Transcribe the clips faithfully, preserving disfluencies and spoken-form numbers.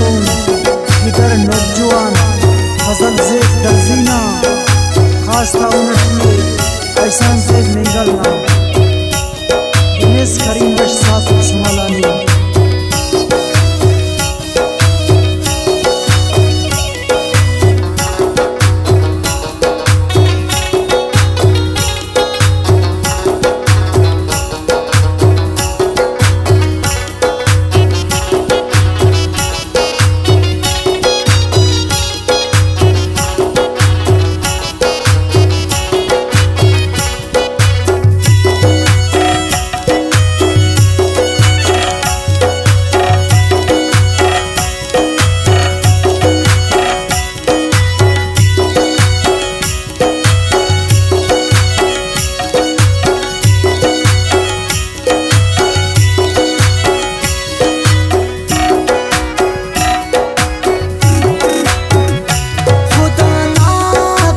ادھر نوجوان فضل زیب درزی نا خاص تعاون اٹی ءِ، احسان زیب مینگل نا۔ گنیس کریم بخش صاحب سمالانی۔ خدا نا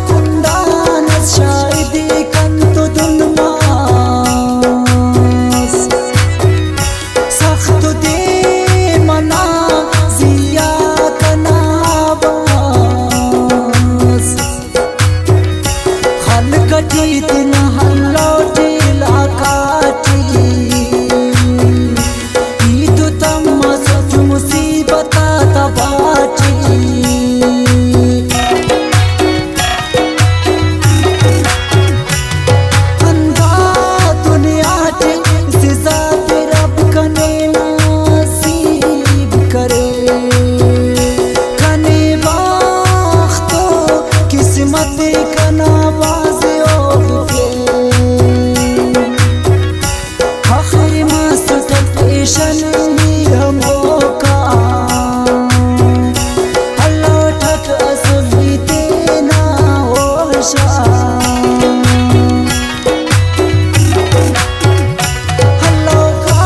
کنڈان اس شاہدی کنتو دن ماس، سخت دے منا زیا کنا باس۔ خلق ٹی تینا ہلوٹ علاقہ ٹی، ای تو تماسٹ مصیبت آتا باٹی۔ ہندا دنیا ٹی سزا تے رب کنے نصیب کرے۔ کنے بخت و قسمت کنا بھاز اوفتے۔ آخر مست پیشن ہی ہموکا، اللہ ٹک اسلی تینا ہوشا۔ ہلوکا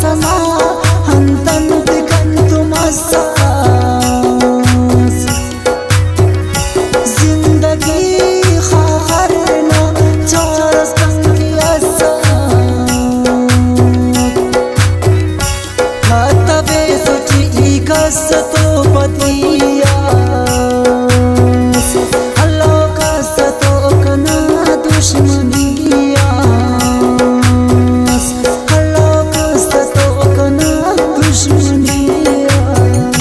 سما ہندن تکن تو مساس۔ زندگی خاخر نا چارس تنگی اسا۔ کتبے سٹی ای کس تو پتی آس، اللہ کس تو کنا دشمنی آس، اللہ کس تو کنا دشمنی آس۔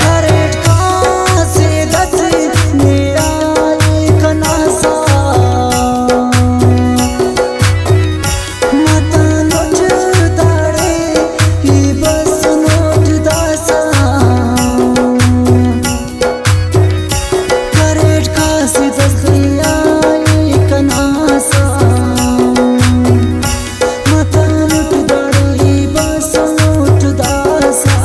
کریٹ قاصد اسہ نیائی کنا سا، متانٹ داڑے ای بسنٹ داسا۔ کریٹ قاصد اس نیائی کنا سا، متانٹ داڑے ای بسنٹ داسا۔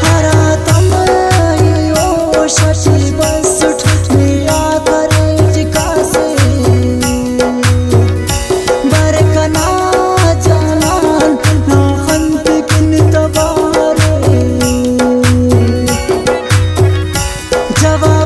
ہرا تمئی ہوش اٹی بسٹ، میرا کریٹ قاصد۔ بر کنا جانان نا خن تکن توارے۔ جواب